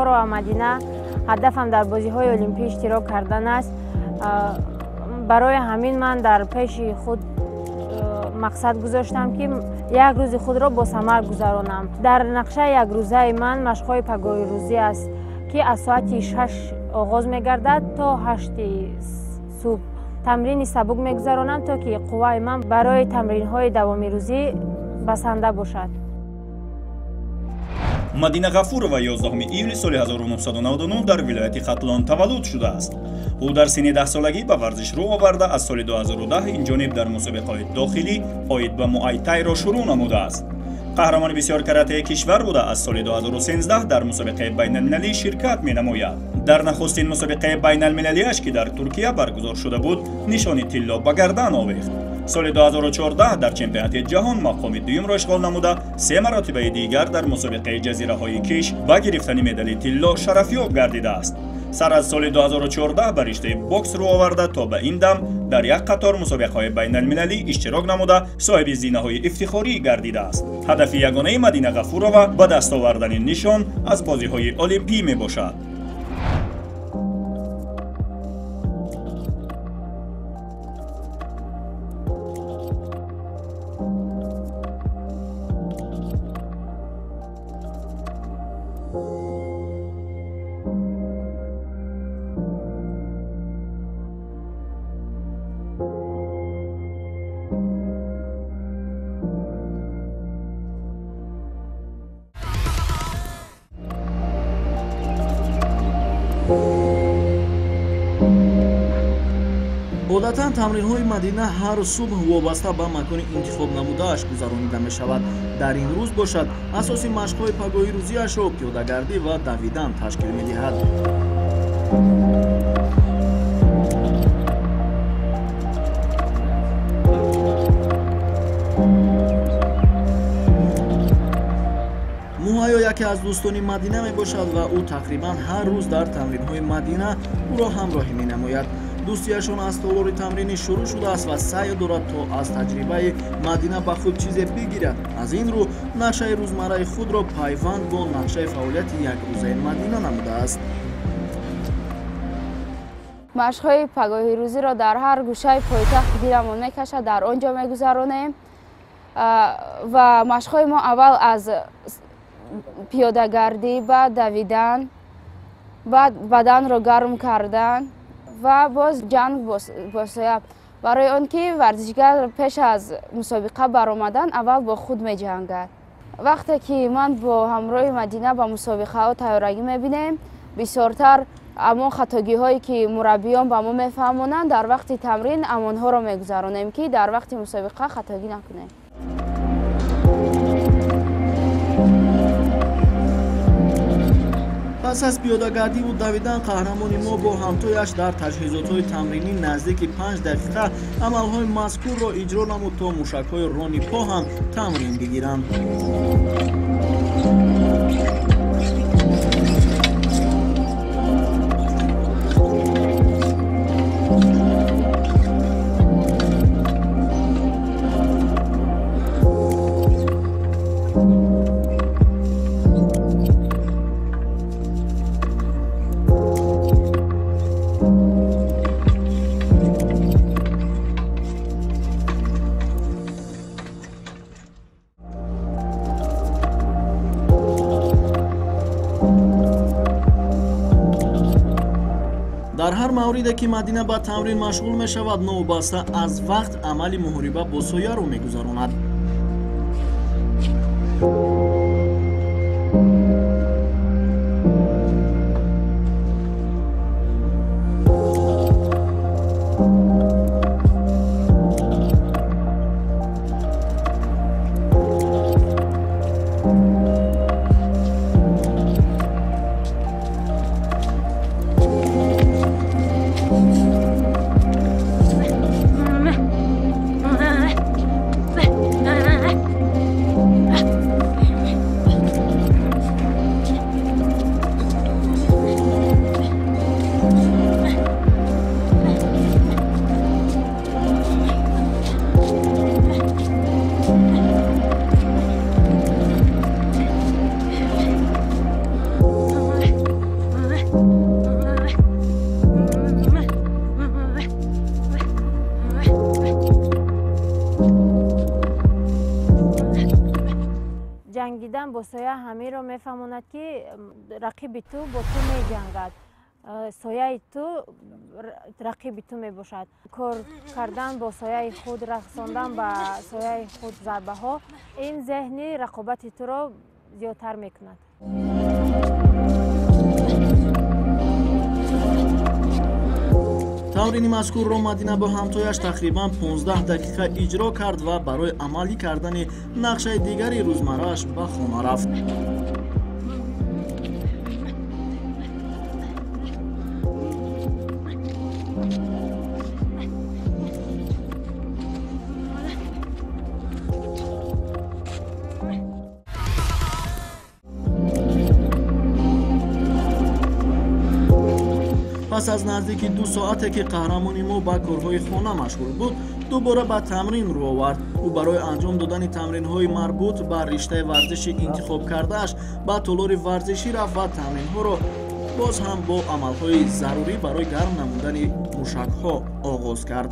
Ғафурова Мадина. Ҳадафам дар бозиҳои олимпӣ иштирок кардан аст. Барои ҳамин ман дар пеши худ мақсад гузоштам, ки як рӯзи худро бо самар гузаронам. Дар нақшаи якрӯзаи ман машқҳои пагоҳирӯзӣ аст, ки аз соати 6 оғоз мегардад то 8 субҳ. Тамрини сабук мегузаронам, то ки қувваи ман барои тамринҳои давомирӯзӣ басанда бошад. Мадина Ғафурова 11 июли соли 1999 дар вилояти Хатлон таваллуд шудааст. Ӯ дар синни 10-солагӣ ба варзиш рӯ оварда, аз соли 2010 инҷониб дар мусобиқаҳои дохилӣ оид ба муайтайро шурӯъ намудааст. Қаҳрамони бисёр каратаи кишвар буда, аз соли 2013 дар мусобиқаи байналмилалӣ ширкат менамояд. Дар нахустин мусобиқаи байналмилалиаш, ки дар Туркия баргузор шуда буд, нишони тилло ба гардан овехт. Соли 2014 дар чемпионати ҷаҳон мақоми дуюмро ишғол намуда, 3 маротибаи дигар дар мусобиқаи ҷазираҳои Киш ба гирифтани медали тилло шарафёб гардидааст. Сар аз соли 2014 ба риштаи бокс рӯ оварда, то ба ин дам дар як қатор мусобиқаҳои байналмилалӣ иштирок намуда, соҳиби зинаҳои ифтихорӣ гардидааст. Ҳадафи ягонаи Мадина Ғафурова ба даст овардани нишон аз бозиҳои олимпӣ мебошад. Одатан тамринҳои Мадина ҳар субҳ вобаста ба макони интихоб намудааш гузаронида мешавад. Дар ин рӯз бошад, асоси машқҳои пагоҳи рӯзиашро пиёдагардӣ ва давидан ташкил медиҳад. Муҳайё яке аз дӯстони Мадина мебошад ва ӯ тақрибан ҳар рӯз дар тамринҳои Мадина ӯро ҳамроҳӣ менамояд. Дӯстияшон аз толори тамринӣ шурӯъ шудааст ва саъй дорад, то аз таҷрибаи Мадина ба худ чизе бигирад. Аз ин рӯ нақшаи рӯзмарраи худро пайванд бо нақшаи фаъолияти якрӯзаи Мадина намудааст. Машқҳои пагоҳирӯзиро дар ҳар гӯшаи пойтахт диламон мекашад, дар он ҷо мегузаронем ва машқҳои мо аввал аз пиёдагардӣ, баъд давидан, баъд баданро гарм кардан ва боз ҷанг бо соя. Барои он ки варзишгар пеш аз мусобиқа баромадан аввал бо худ меҷангад. Вақте ки ман бо ҳамроҳи Мадина ба мусобиқаҳо тайёрагӣ мебинем, бисёртар амон хатогиҳое ки мураббиён ба мо мефаҳмонанд, дар вақти тамрин амонҳоро мегузаронем, ки дар вақти мусобиқа хатогӣ накунем. Пас аз пиёдагардиву давидан қаҳрамони мо бо ҳамтояш дар таҷҳизотҳои тамринӣ наздики 5 дақиқа амалҳои мазкурро иҷро намуд, то мушакҳои рони по ҳам тамрин бигиранд. Дар ҳар мавриде ки Мадина ба тамрин машғул мешавад, новобаста аз вақт амали муҳориба бо сояро мегузаронад. Ҷангидан бо соя ҳаминро мефаҳмонад, ки рақиби ту бо ту меҷангад, сояи ту рақиби ту мебошад. Кор кардан бо сояи худ, расондан ба сояи худ зарбаҳо, ин зеҳни рақобати туро зиёдтар мекунад. Тамрини мазкурро Мадина бо ҳамтояш тақрибан 15 дақиқа иҷро кард ва барои амалӣ кардани нақшаи дигари рӯзмаррааш ба хона рафт. Пас аз наздики 2 соате ки қаҳрамони мо ба корҳои хона машғул буд, дубора ба тамрин рӯ овард. Ӯ барои анҷом додани тамринҳои марбут ба риштаи варзиши интихоб кардааш ба толори варзишӣ рафт ва тамринҳоро боз ҳам бо амалҳои зарурӣ барои гарм намудани мушакҳо оғоз кард.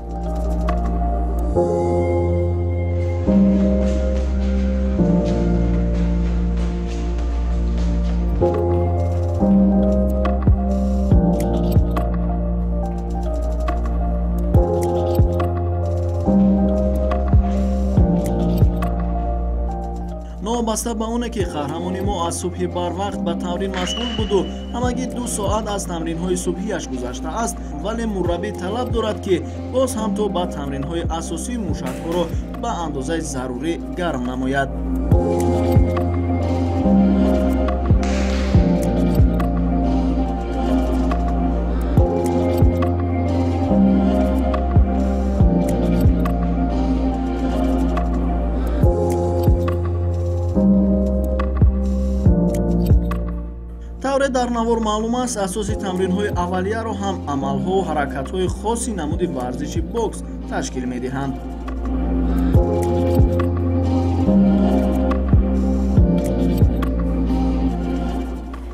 Новобаста ба оне ки қаҳрамони мо аз субҳи барвақт ба тамрин машғул буду ҳамагӣ 2 соат аз тамринҳои субҳияш гузаштааст, вале мураббӣ талаб дорад, ки боз ҳам то ба тамринҳои асосии мушакҳоро ба андозаи зарурӣ гарм намояд. Тавре дар навор маълум аст, асоси тамринҳои аввалияро ҳам амалҳову ҳаракатҳои хоси намуди варзиши бокс ташкил медиҳанд.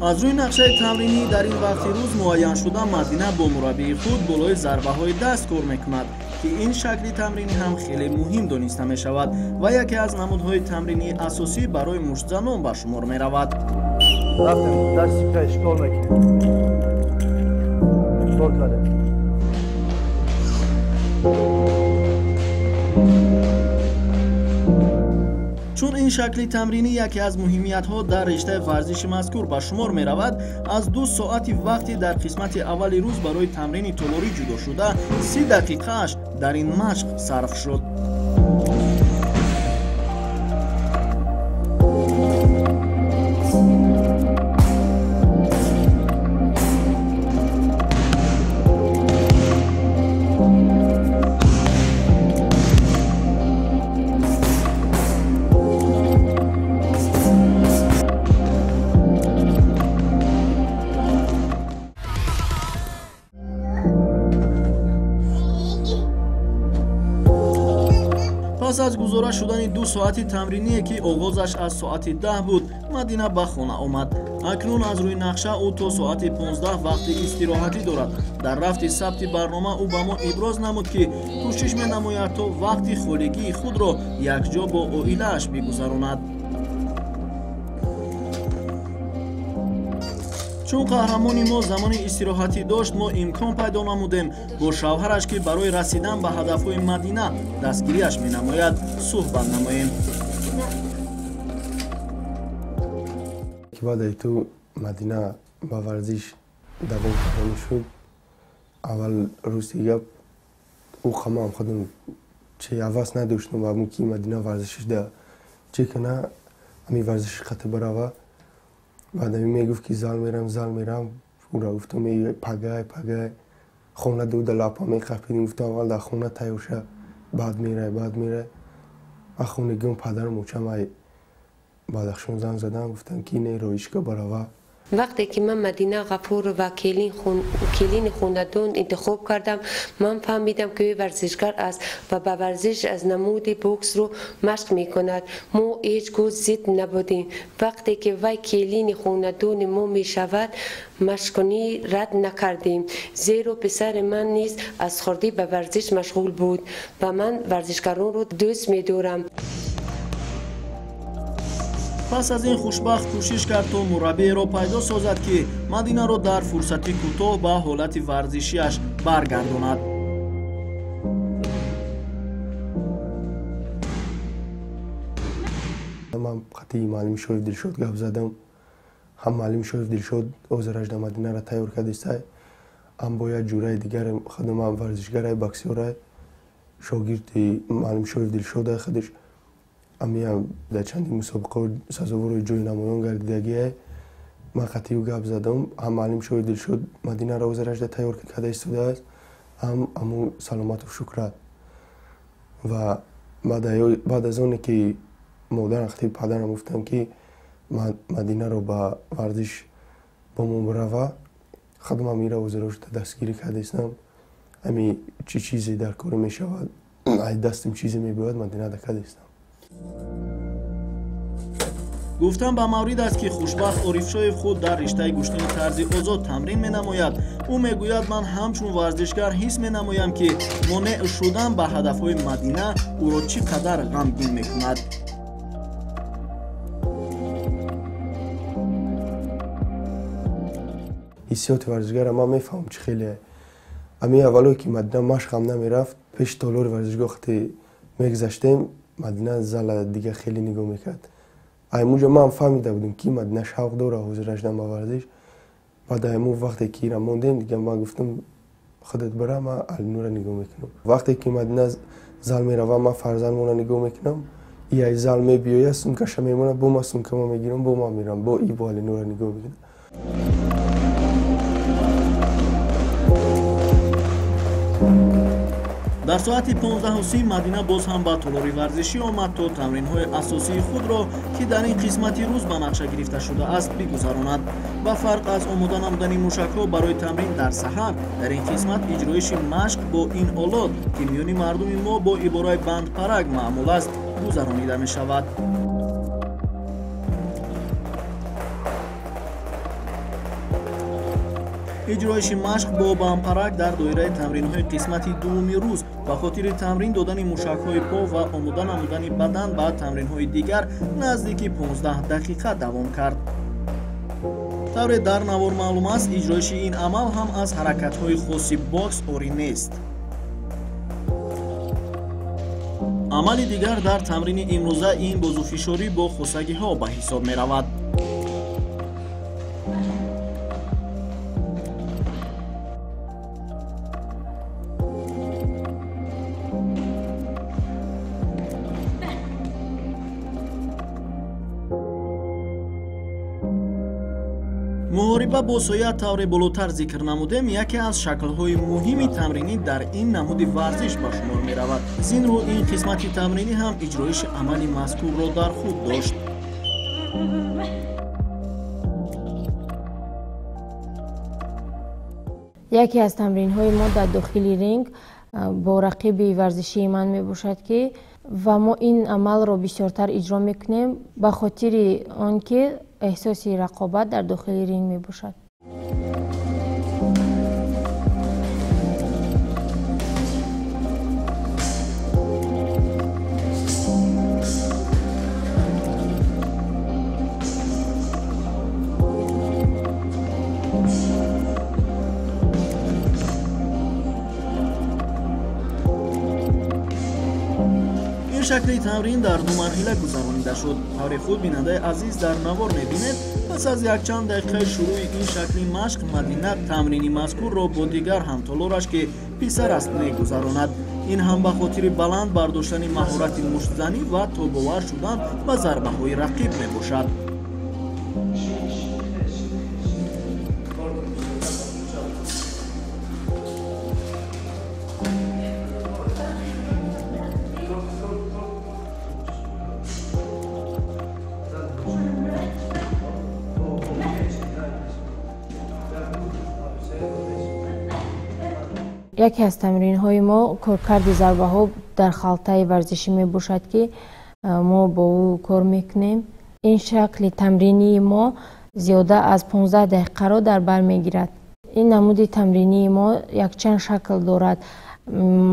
Аз рӯи нақшаи тамринӣ дар ин вақти рӯз муайяншуда Мадина бо мураббии худ болои зарбаҳои даст кор мекунад, ки ин шакли тамринӣ ҳам хеле муҳим дониста мешавад ва яке аз намудҳои тамринии асосӣ барои муштзанон ба шумор меравад. Рафтем дасти пеш кор мекунем. Кор кардем. Чун ин шакли тамринӣ яке аз муҳимиятҳо дар риштаи варзиши мазкур ба шумор меравад, аз 2 соати вақти дар қисмати аввали рӯз барои тамрини толорӣ ҷудо шуда, 30 дақиқааш дар ин машқ сарф шуд. Пас аз гузора шудани 2 соати тамриние, ки оғозаш аз соати 10 буд, Мадина ба хона омад. Акнун аз рӯи нақша ӯ то соати 15 вақти истироҳатӣ дорад. Дар рафти сабти барнома ӯ ба мо иброз намуд, ки кӯшиш менамояд то вақти холигии худро якҷо бо оилааш бигузаронад. Чун қаҳрамони мо замони истироҳатӣ дошт, мо имкон пайдо намудем бо шавҳараш, ки барои расидан ба ҳадафҳои Мадина дастгириаш менамояд, суҳбат намоем. Ки баъдаи ту Мадина ба варзиш давом карданӣ шуд, аввал рӯзи гап ӯ қамам худам че ҳавас надоштам ва ки Мадина варзишаш да чӣ кана, ҳамин варзиши қатъ барава. Баъд ами мегуфт, ки зал мерам, зал мерам. Ура гуфтам, пагай пагай хона дуда лапа меқапидим. Гуфтам, аввал дар хона тайёр ша, баъд мерай, баъд мерай. Ман хонагиам падарам очам ай Бадахшон занг задам, гуфтанд, ки не, роишка барава. Вақте ки ман Мадина Ғафурова келини хонадон интихоб кардам, ман фаҳмидам, ки ӯ варзишгар аст ва ба варзиш аз намуди боксро машқ мекунад. Мо ҳеҷ гоҳ зид набудем. Вақте ки вай келини хонадони мо мешавад, машқкунӣ рад накардем, зеро писари ман низ аз хурдӣ ба варзиш машғул буд ва ман варзишгаронро дӯст медорам. Пас аз ин Хушбахт кӯшиш кард, то мураббиеро пайдо созад, ки Мадинаро дар фурсати кӯтоҳ ба ҳолати варзишиаш баргардонад. Ман қатъи муаллими Шоев Дилшод гап задам. Ҳам муаллими Шоев Дилшод ҳозиражда Мадинаро тайёр кардистай, ҳам бо як ҷураи дигар худам варзишгарай, боксёрай, шогирди муаллими Шоев Дилшодай худаш. Амиам дар чанди мусобиқаҳо сазовори ҷои намоён гардидагиай. Ман қатъи ӯ гап задам. Ҳам муаллими Шоев Дилшод Мадинаро ҳозиражда тайёр карда истодааст, ҳам аму Саломатов Шукрат. Ва баъд аз оне ки модарам қатъи падарам гуфтам, ки Мадинаро ба варзиш бо мо бирава, худам ира ҳозирошда дастгирӣ кардистам. Ами чӣ чизе дар корӣ мешавад, ай дастим чизе мебиёяд, Мадина кардистам. Гуфтан ба маврид аст, ки Хушбахт Орифшоев худ дар риштаи гӯштини тарзи озод тамрин менамояд. Ӯ мегӯяд, ман ҳамчун варзишгар ҳис менамоям, ки монеъ шудан ба ҳадафҳои Мадина ӯро чӣ қадар ғамгин мекунад. Ҳиссиёти варзишгарам ман мефаҳмам, чӣ хеле. Ами аввалое ки Мадина машқам намерафт, пеши толори варзишгоҳ қати мегузаштем, Мадина зала дига хеле нигоҳ мекард. Аймуҷо ман фаҳмида будем, ки Мадина шавқ дора ҳозираждан ба варзиш. Баъд айму вақте ки ира мондем, дига ман гуфтам, худат бира, ман Алинура нигоҳ мекунам. Вақте ки Мадина зал мерава, ман фарзандмона нигоҳ мекунам. И ай зал мебиёяд, сумкаша мемонад, бо ман сумкама мегирам, бо ман мерам, бо и бо Алинура нигоҳ мекунам. Дар соати 15:30 Мадина боз ҳам ба толори варзишӣ омад, то тамринҳои асосии худро, ки дар ин қисмати рӯз ба нақша гирифта шудааст, бигузаронад. Ба фарқ аз омода намудани мушакҳо барои тамрин дар саҳар, дар ин қисмат иҷроиши машқ бо ин олот, ки миёни мардуми мо бо ибораи бандпарак маъмул аст, гузаронида мешавад. Иҷроиши машқ бо бандпарак дар доираи тамринҳои қисмати дуввуми рӯз ба хотири тамрин додани мушакҳои по ва омода намудани бадан ба тамринҳои дигар наздики 15 дақиқа давом кард. Тавре дар навор маълум аст, иҷроиши ин амал ҳам аз ҳаракатҳои хоси бокс орӣ нест. Амали дигар дар тамрини имрӯза ин бозуфишорӣ бо хусагиҳо ба ҳисоб меравад. Муҳориба бо соя тавре болотар зикр намудем, яке аз шаклҳои муҳими тамринӣ дар ин намуди варзиш ба шумор меравад. Зинро ин қисмати тамринӣ ҳам иҷроиши амали мазкурро дар худ дошт. Яке аз тамринҳои мо дар дохили ринг бо рақиби варзишии ман мебошад, ки ва мо ин амалро бисёртар иҷро мекунем ба хотири он ки эҳсоси рақобат дар дохили ринг мебошад. Ин шакли тамрин дар ду марҳила гузаронида шуд. Тавре худ бинандаи азиз дар навор мебинед, пас аз якчанд дақиқаи шурӯи ин шакли машқ Мадина тамрини мазкурро бо дигар ҳамтолораш, ки писар аст, мегузаронад. Ин ҳам ба хотири баланд бардоштани маҳорати муштзанӣ ва тобовар шудан ба зарбаҳои рақиб мебошад. Яке аз тамринҳои мо коркарди зарбаҳо дар халтаи варзишӣ мебошад, ки мо бо ӯ кор мекунем. Ин шакли тамринии мо зиёда аз 15 дақиқаро дар бар мегирад. Ин намуди тамринии мо якчанд шакл дорад.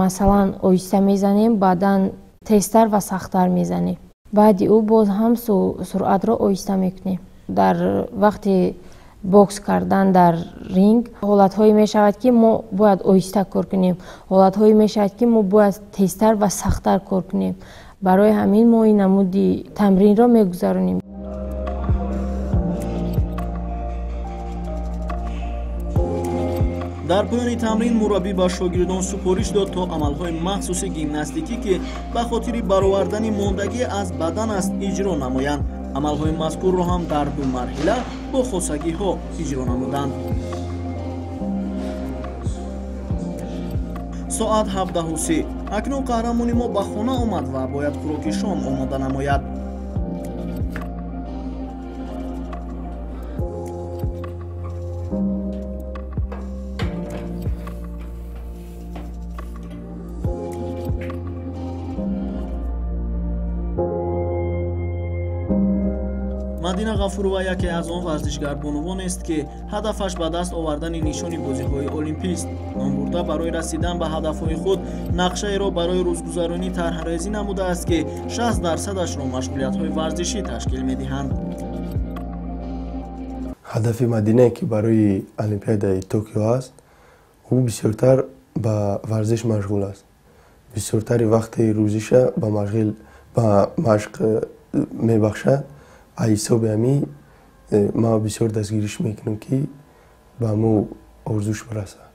Масалан, оҳиста мезанем, баъдан тезтар ва сахттар мезанем. Баъди ӯ боз ҳам суръатро оҳиста мекунем. Дар вақти бокс кардан дар ринг ҳолатҳое мешавад, ки мо бояд оҳиста кор кунем, ҳолатҳое мешавад, ки мо бояд тезтар ва сахттар кор кунем. Барои ҳамин мо ин намуди тамринро мегузаронем. Дар поёни тамрин мураббӣ ба шогирдон супориш дод, то амалҳои махсуси гимнастикӣ, ки ба хотири баровардани мондагӣ аз бадан аст, иҷро намоянд. Амалҳои мазкурро ҳам дар ду марҳила бо хосагиҳо иҷро намуданд. Соат 17:30. Акнун қаҳрамони мо ба хона омад ва бояд хӯроки шом омода намояд. Мадина Ғафурова яке аз он варзишгарбонувонест, ки ҳадафаш ба даст овардани нишони бозиҳои олимпист. Номбурда барои расидан ба ҳадафҳои худ нақшаеро барои рӯзгузаронӣ тарҳрезӣ намудааст, ки 60%-ашро машғулиятҳои варзишӣ ташкил медиҳанд. Ҳадафи Мадинае, ки барои Олимпиадаи Токио аст, ӯ бисёртар ба варзиш машғул аст. Бисёртари вақти рӯзиша ба машқ мебахшад. Ҳисоби ҳамин ман бисёр дастгириш мекунам, ки ба ҳамун орзуш бирасад.